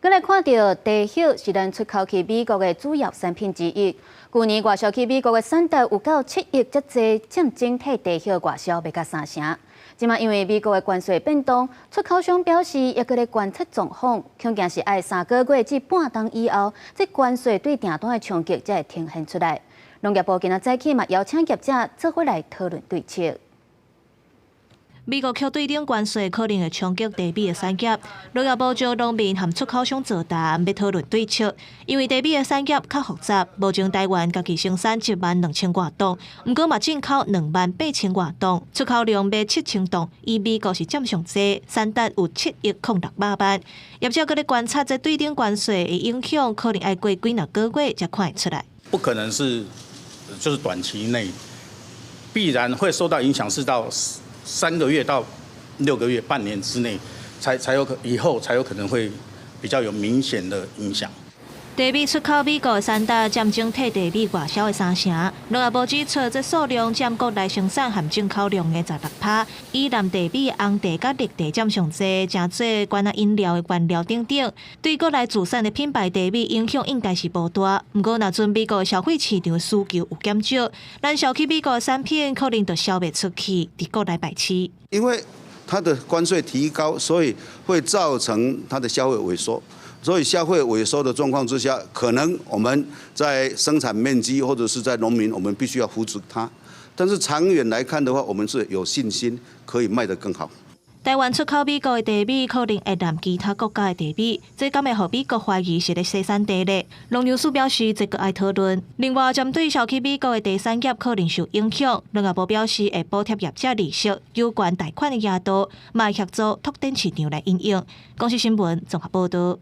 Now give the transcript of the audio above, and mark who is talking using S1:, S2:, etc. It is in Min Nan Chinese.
S1: 閣來看著茶葉是咱出口去美國的主要產品之一。舊年外銷去美國的產值有到7億遮濟，佔整體茶葉外銷欲到三成。這馬因為美國的關稅變動，出口商表示猶閣咧觀察狀況，恐驚是愛3個月至半冬以後，這關稅對訂單的衝擊才會呈現出來。農業部今仔早起嘛邀請業者做伙來討論對策。
S2: 美國扣對等關稅可能會衝擊茶米的產業，農業部將農民和出口商座談，欲討論對策。因為茶米的產業較複雜，目前台灣家己生產1萬2千外噸，毋過嘛進口2萬8千外噸，出口量欲7千噸，以美國是佔上濟，產值有7億零6百萬。業者閣咧觀察這對等關稅的影響，可能愛過幾若個月才看會出來。
S3: 不可能是，就是短期內必然會受到影響，是到3個月到6個月、半年之內，才有可以後才有可能會比較有明顯的影響。
S2: 茶米出口美國產值佔整體茶米外銷的三成。農業部指出，這數量佔國內生產和進口量的16趴。以藍茶米、紅茶佮綠茶佔上濟，成做罐仔飲料的原料等等。對國內自產的品牌茶米影響應該是無大。毋過，若陣美國消費市場需求有減少，咱銷去美國的產品可能就銷袂出去，佇國內敗市。
S4: 因為它的關稅提高，所以會造成它的消費萎縮。所以消費萎縮的狀況之下，可能我們在生產面積或者是在農民，我們必須要扶持它。但是長遠來看的話，我們是有信心可以賣得更好。
S2: 台灣出口美國的茶米可能會濫其他國家的茶米，這敢會予美國懷疑是咧洗產地咧？農糧署表示，這閣愛討論。另外，針對銷去美國的茶產業可能受影響，農業部表示會補貼業者利息、有關貸款的額度，嘛會協助拓展市場來因應。公視新聞綜合報導。